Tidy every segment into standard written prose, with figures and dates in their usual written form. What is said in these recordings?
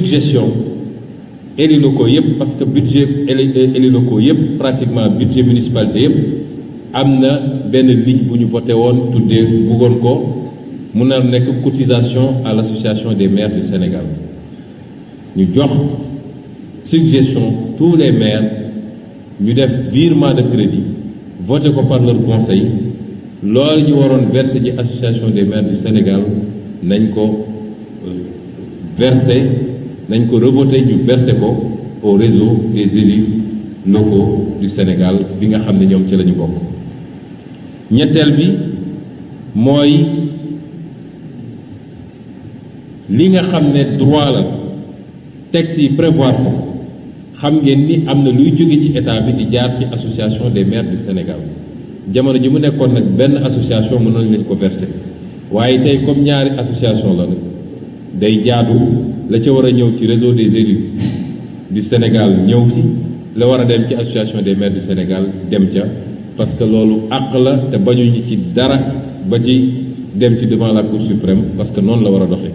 gestion élus locaux yëpp parce que budget élus locaux yëpp pratiquement budget municipalité yëpp am na benn ligne bu ñu voté woon tuddee bëggoon ko mun na nekk cotisation à l'association des maires du Sénégal ñu jox suggestion tous les maires ñu def virement de crédit voté ko par leur conseil loolu ñu waroon verser ji association des maires du Sénégal nañ ko verser nañ ko revoté ñu verser ko au réseau des élus locaux du Sénégal bi nga xam ne ñoom ci la ñu bokk. ñetteel bi mooy li nga xam ne droit la texte yi prévoir ko xam ngeen ni am na luy jóge ci état bi di jaar ci association des maires du Sénégal jamono ji mu nekkoon nag benn association mënoon leen ko verser waaye tey comme ñaari association la nag day jaadu la ca war a ñëw ci réseau des élus du Sénégal ñëw ci la war a dem ci association des maires du Sénégal dem ca parce que loolu àq la te bañuñu ci dara ba ci dem ci devant la Cour suprême parce que noonu la war a doxee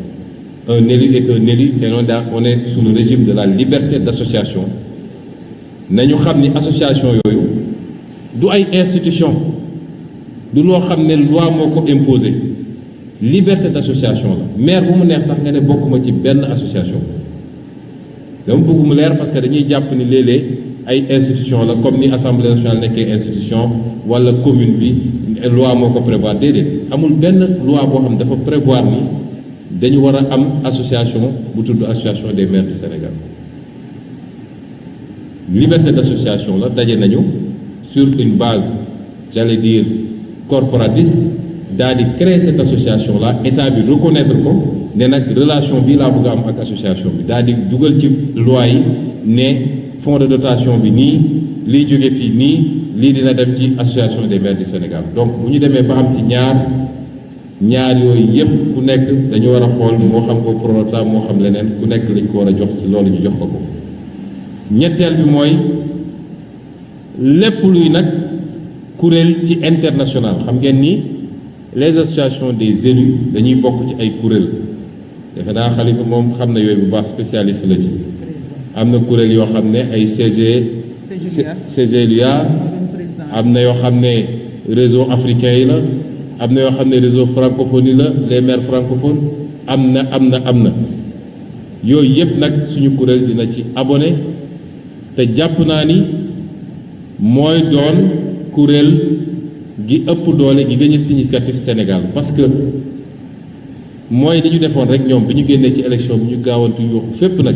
un élu est un élu et on est sous le régime de la liberté d'association nañu xam ni association yooyu du ay institution du loo xam ne loi moo ko imposé liberté d'association la maire bu mu neex sax nga ne bokkuma ci benn association dama bëgg mu leer parce que dañuy jàpp ni léeg-léeg ay institution la comme ni assemblée nationale nekkee institution wala commune bi loi moo ko prévoir déedéet amul benn loi boo xam dafa prévoir ni dañu war a am association bu tudd association des maires du Sénégal liberté d'association la daje nañu sur une base j'allais dire corporatiste daal di créer cette association là état bi reconnaître ko ne nag relation bi laa bëgg a am ak association bi daal di dugal ci loi yi ne fonds de dotation bi nii liy jóge fii nii lii dina dem ci association des maires du Sénégal donc bu ñu demee ba am ci ñaar yooyu yépp ku nekk dañu war a xool moo xam ko prorata moo xam leneen ku nekk lañ ko war a jox ci loolu ñu jox ko ko ñetteel bi mooy lépp luy nag kuréel ci international xam ngeen ni les associations des élus dañuy bokk ci ay kuréel defe naa Xalifa moom xam na yooyu bu baax spécialiste la ci am na kuréel yoo xam ne ay CGLUA am na yoo xam ne réseau africain yi la am na yoo xam ne réseau francophonie la les maires francophones am na yooyu yëpp nag suñu kuréel dina ci abonné te jàpp naa ni mooy doon kuréel gi ëpp doole gi gën a significatif Sénégal parce que mooy li ñu defoon rek ñoom bi ñu génnee ci élection bi ñu gaawantu yuuxu fépp nag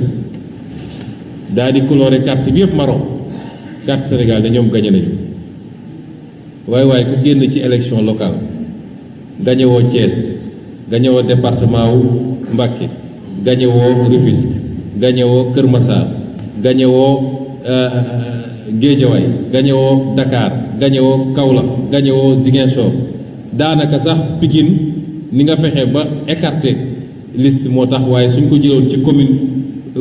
daal di coloré carte bi yëpp marron carte Sénégal da ñoom gañe nañu waaye ku génn ci élection locale gañewoo Thiès gañewoo département wu Mbacké gañewoo Rufisque gañewoo Kër Massar gañewoo Guédiawaye gañewoo Dakar gañewoo Kaolack gañewoo Ziguinchor daanaka sax Pikine ni nga fexe ba écarté liste moo tax waaye suñ ko jëloon ci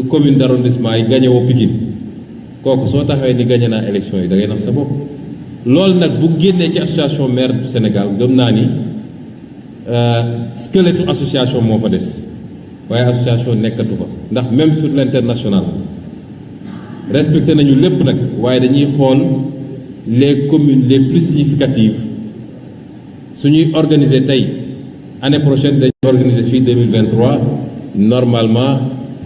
commune d'arrondissement yi gañewoo Pikine kooku soo taxawee ni gañe naa élection yi da ngay nax sa bopp loolu nag bu génnee ci association maire du Sénégal gëm naa ni squelette association moo fa des waaye association nekkatu fa ndax même sur l'international respecté nañu lépp nag waaye dañuy xool les communes les plus significatives suñuy organiser tey année prochaine dañuy organiser fii 2023 normalement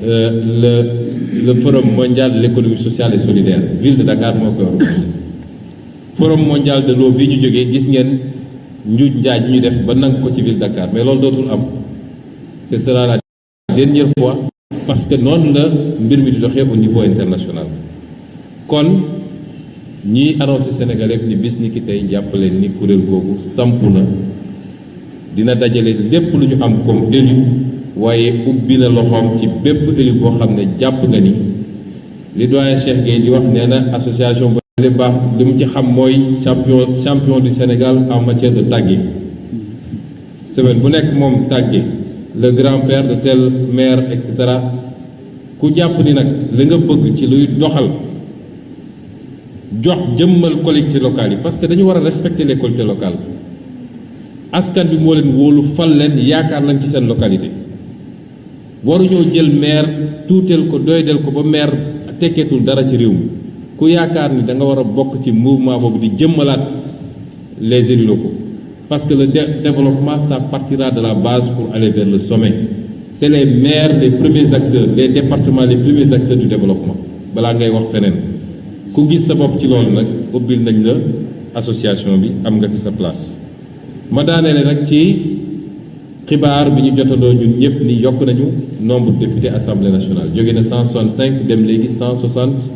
le forum mondial de l'économie sociale et solidaire ville de Dakar moo koy organiser forum mondial de l'eau bi ñu jógee gis ngeen njuuj njaaj yi ñu def ba nangu ko ci ville de Dakar mais loolu dootul am ce sera la dernière fois parce que noonu la mbir mi di doxee au niveau international kon ñiy annoncé Sénégalais ni bis ni ki tey jàppale ni kuréel googu sampu na dina dajale lépp lu ñu am comme élu waaye ubbi na loxoom ci bépp élu boo xam ne jàpp nga ni li doyen Cheikh Gueye di wax nee na association ba li baax li mu ci xam mooy champion du Sénégal en matière de tàgge semaine bu nekk moom tàgge le grand-père de tel maire et cetera ku jàpp ni nag li nga bëgg ci luy doxal jox jëmmal collectivités locales yi parce que dañu war a respecter les collectivités locales askan bi moo leen wóolu fal leen yaakaar nañ ci seen localité waruñoo jël maire tuuteel ko doydel ko ba maire tekkeetul dara ci réew mi ku yaakaar ni da nga war a bokk ci mouvement boobu di jëmmalaat les élus locaux parce que le développement ça partira de la base pour aller vers le sommet. C'est les maires les premiers acteurs, les départements les premiers acteurs du développement balaa ngay wax feneen ku gis sa bopp ci loolu nag ubbil nañ la association bi am nga fi sa place. ma daaneele nag ci xibaar bi ñu jotandoo ñun ñëpp ni yokk nañu nombre de députés assemblée nationale jóge na 165 dem léegi 172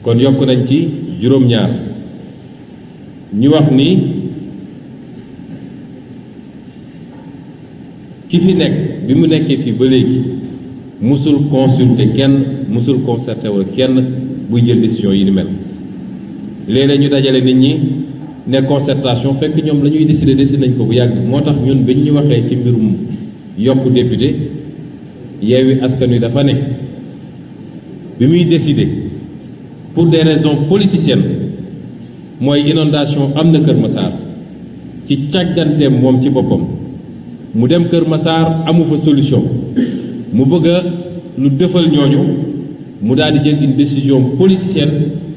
kon yokk nañ ci juróom-ñaar ñu wax ni ki fi nekk bi mu nekkee fii ba léegi musul consulter kenn musul concerter wala kenn buy jël décision yi ni mel léeg-léeg ñu dajale nit ñi ne concertation fekk ñoom la ñuy décider nañ ko bu yàgg moo tax ñun bi ñu waxee ci mbirum yokku député Yewwi Askan Wi dafa ne bi muy décider pour des raisons politiciennes mooy inondation am na Kër Massar ci càgganteem moom ci boppam mu dem Kër Massar amu fa solution mu bëgg a lu defal ñooñu mu daal di jël une décision politicienne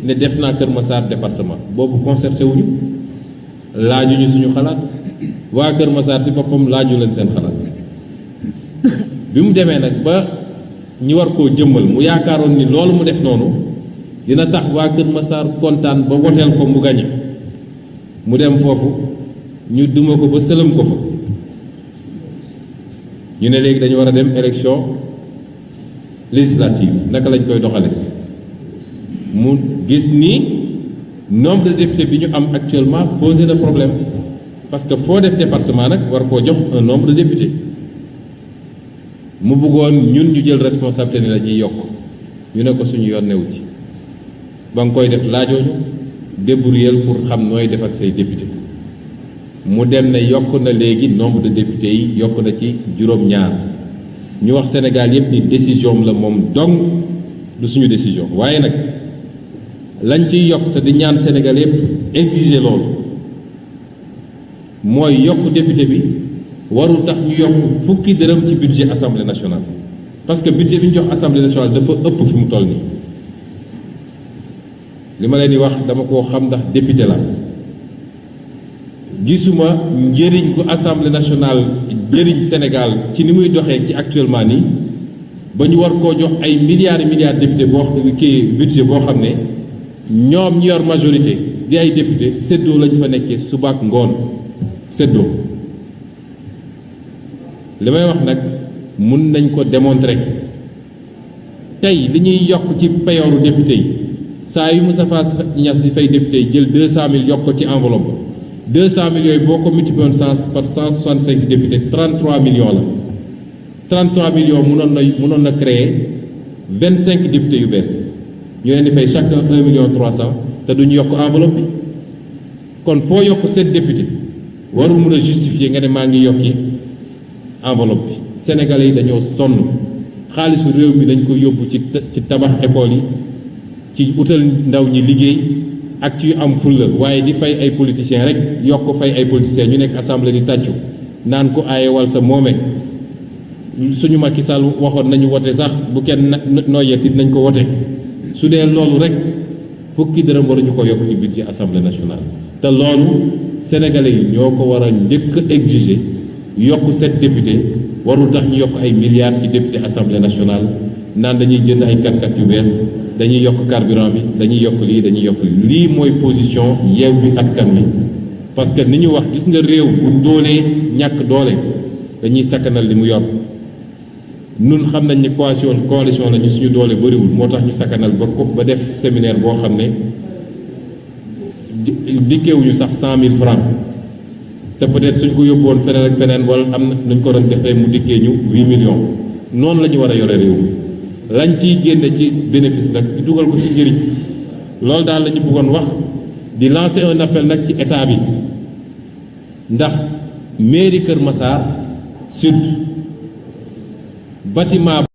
ne def naa Kër Massar département boobu concerté wuñu laajuñu suñu xalaat waa Kër Massar ci boppam laaju leen seen xalaat bi mu demee nag ba ñu war koo jëmmal mu yaakaaroon ni loolu mu def noonu dina tax waa Kër Massar kontaan ba woteel ko mu gañe mu dem foofu ñu duma ko ba sëlëm ko fa ñu ne léegi dañu war a dem élection législative naka lañ koy doxale mu gis ni nombre de députés bi ñu am actuellement posé le problème parce que foo def département nag war koo jox un nombre de députés mu bëggoon ñun ñu jël responsabilité ni la ñuy yokk ñu ne ko suñu yoon newu ci ba nga koy def laajooñu débrouiller pour xam nooy def ak say député mu dem ne yokk na léegi nombre de députés yi yokk na ci juróom-ñaar ñu wax Sénégal yépp ni décision la moom dong du suñu décision waaye nag lañ ciy yokk te di ñaan Sénégal yépp exiger loolu mooy yokk député bi warul tax ñu yokk fukki dërëm ci budget assemblée nationale parce que budget bi ñu jox assemblée nationale dafa ëpp fi mu toll nii li ma leen di wax dama koo xam ndax député la gisuma njëriñ gu assemblée nationale njëriñ Sénégal ci ni muy doxee ci actuellement nii ba ñu war koo jox ay milliards et milliards député boo kii budget boo xam ne ñoom ñu yor majorité di ay député séddoo lañ fa nekkee suba ak ngoon séddoo li may wax nag mun nañ ko démontrer tey li ñuy yokk ci payooru député yi saa yu Moustapha Niasse di fay député yi jël 200 000 yokk ko ci enveloppe 200 000 yooyu boo ko multiplié par 165 députés 33 millions la 33 millions mënoon na créer 25 députés yu bees ñu leen di fay chacun 1 million 300 te duñu yokk enveloppe bi kon foo yokk 7 députés warul mën a justifier nga ne maa ngi yokki enveloppe bi Sénégalais yi dañoo sonn xaalisu réew mi dañ ko yóbbu ci tabax école yi ci utal ndaw ñi liggéey ak ci am fulla waaye di fay ay politiciens rek yokk fay ay politiciens ñu nekk assemblée di tàccu naan ko aayewal sa moome suñu Macky Sall waxoon nañu wote sax bu kenn noyyeti nañ ko wote su dee loolu rek fukki dërëm waruñu ko yokk ci budget assemblée nationale te loolu sénégalais yi ñoo ko war a njëkk exiger yokk 7 députés warul tax ñu yokk ay milliards ci député assemblée nationale naan dañuy jënd ay 4x4 yu bees dañuy yokk carburant bi dañuy yokk lii dañuy yokk lii mooy position Yewwi Askan Wi parce que ni ñu wax gis nga réew bu doolee ñàkk doole dañuy sakkanal li mu yor nun xam nañ ni coalition la ñu suñu doole bëriwul moo tax ñu sakkanal ba def séminaire boo xam ne dikkeewuñu sax 100 000 francs te peut-être suñ ko yóbbuwoon feneen ak feneen wala am na nuñ ko doon defee mu dikkee ñu 8 millions noonu la ñu war a yore réew mi lañ ciy génne ci bénéfice nag ñu dugal ko ci njëriñ loolu daal la ñu bëggoon wax di lancer un appel nag ci état bi ndax mairie Kër Massar surtout bâtiment